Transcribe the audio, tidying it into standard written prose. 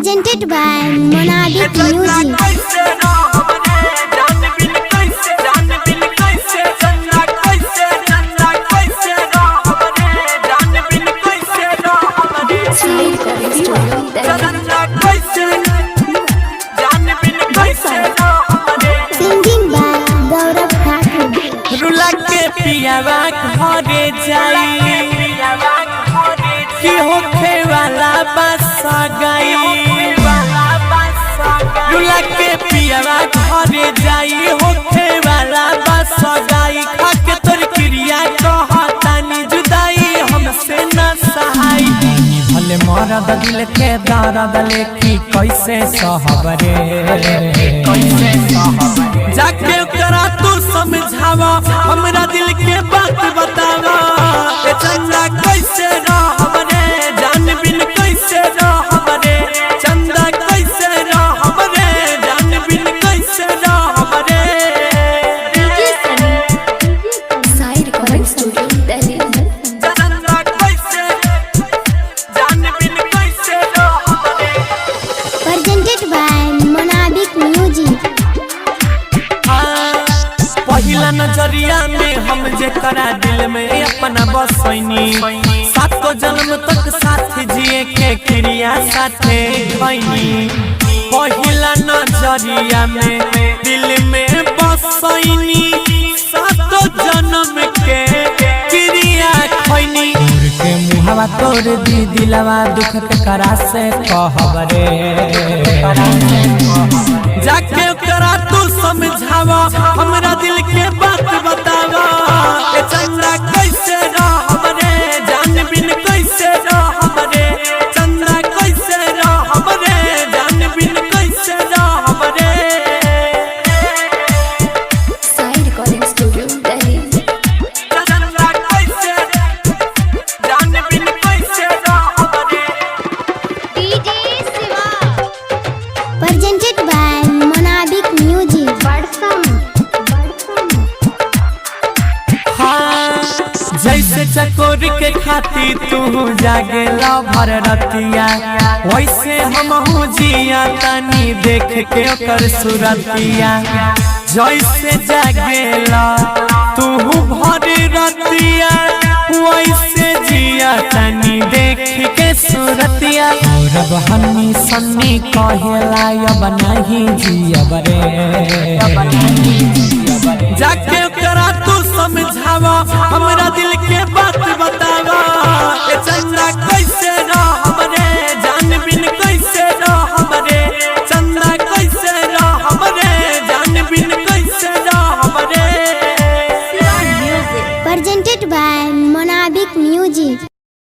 Presented by Monadic Music. Sai Recording Studio, Delhi. Singing by Gaurav Thakur. रुला के पियावा घरे जाई कि होखे वाला बस गई। रुला के पियावा घरे जाई, होखे वाला बस गई। खाके तोर क्रिया कहतानी, जुदाई हमसे न सहाई। भले मरद दिल के दर्द लेकी कैसे सहबरे, कैसे सहबरे। जाके ओकरा तू समझावा, हमरा दिल के बात बतावा। ए चंदा कैसे रहब रे, जान बिन कैसे रहब रे। चंदा कैसे रहब रे, जान बिन कैसे रहब रे। Sai Recording Studio, Delhi. चंदा कैसे, जान बिन कैसे रहब रे। Presented by Monadic Music. पहिला नजरिया में हम जेकरा दिल में अपना बसैनी, सातो जन्म तक साथ जिए के क्रिया साथे खैनी। पहिला नजरिया में दिल में बसैनी, सातो जन्म के क्रिया खैनी। के मुहवा तोर दी दिलवा दुख के करा से कहबरे। जाके ओकरा तू समझावा, हमरा दिल के बात बतावा। ए चंदा कैसे रहब रे, जान बिन कैसे रहब रे। चंदा कैसे रहब रे, जान बिन कैसे रहब रे। Sai Recording Studio, Delhi. चंदा कैसे, जान बिन कैसे रहब रे। Presented by Monadic Music. हाँ, जैसे चकोर के खाती तू जागे भर रतिया, वैसे हम जिया तनी देख के ओकर सुरतिया। जैसे जागेला तू भर रतिया, वैसे जिया तनी देख के सुरतिया। और अब हन्नी सन्नी कहेला अब नहीं जियब रे। जाके ओकरा तू समझावा, हमरा दिल के बात बतावा। ए चंदा कैसे रहब रे, जान बिन कैसे रहब रे। चंदा कैसे रहब रे, जान बिन कैसे रहब रे। Presented